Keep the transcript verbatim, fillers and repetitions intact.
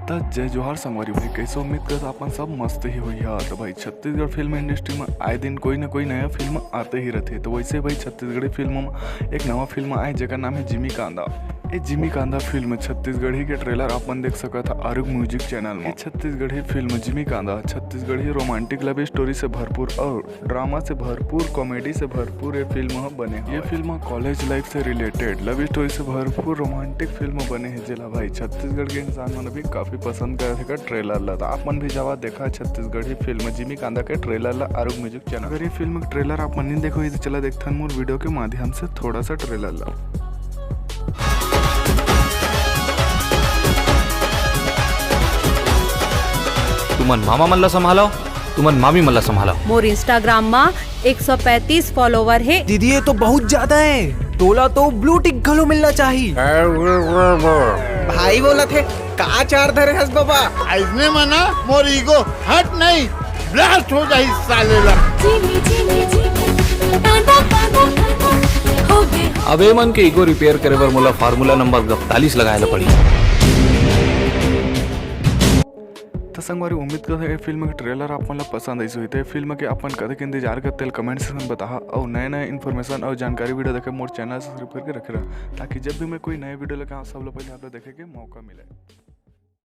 त जय जोहार संगवारी भाई, कैसे? उम्मीद करत अपन सब मस्त ही होइहा। त भाई, छत्तीसगढ़ फिल्म इंडस्ट्री में आए दिन कोई ना कोई नया फिल्म आते ही रहथे। त वैसे भाई, छत्तीसगढ़ी फिल्म में एक नवा फिल्म आए, जेकर नाम है जिमी कांदा। ए जिमी कांदा फिल्म छत्तीसगढ़ी के ट्रेलर अपन देख सकत हा आरुग म्यूजिक चैनल में। ए छत्तीसगढ़ी फिल्म जिमी कांदा छत्तीसगढ़ी रोमांटिक लव स्टोरी से भरपूर और ड्रामा से भरपूर, कॉमेडी से भरपूर ये फिल्म ह बने हवय। ये फिल्म कॉलेज लाइफ से रिलेटेड लव स्टोरी से भरपूर रोमांटिक फिल्म बने हे, जेला भाई छत्तीसगढ़ के इंसान मन भी काफी पसंद करत हे का ट्रेलर ला। त आप मन भी जावा देखा छत्तीसगढ़ी फिल्म जिमी कांदा के ट्रेलर ला आरुग म्यूजिक चैनल। अगर ये फिल्म के ट्रेलर आप मन नहीं देखो, तो चला देखथन मोर वीडियो के माध्यम से थोड़ा सा ट्रेलर ला। तुमन मामा मन ला संभालो, तुमन मामी मन ला संभालो। मोर इंस्टाग्राम मा एक सौ पैंतीस फॉलोवर हे। दीदी, ये तो बहुत ज्यादा है। तोला तो ब्लू टिक घलो मिलना चाहिए। भाई बोलत हे, का चार धरे हस बाबा? अइसने मना मोर ईगो हट नहीं, ब्लास्ट हो जाही साले ला। जीनी जीनी जीनी कांदा कांदा कांदा हो गए। अब ए मन के ईगो रिपेयर करे बर मोला फार्मूला नंबर इकतालीस लगाए ला पड़ी। त संगवारी, उम्मीद करत हे ये फिल्म के ट्रेलर आप मन ला पसंद आइस होही। त ये फिल्म के अपन कतेक इंतजार करत हे, तेला कमेंट सेक्शन में बताहा। और नए नए इन्फॉर्मेशन और जानकारी वीडियो देखे मोर चैनल सब्सक्राइब करके रखे रहा, ताकि जब भी मैं कोई नए वीडियो लेके आऊँ, सब लोग पहले आप लोग देखे के मौका मिले।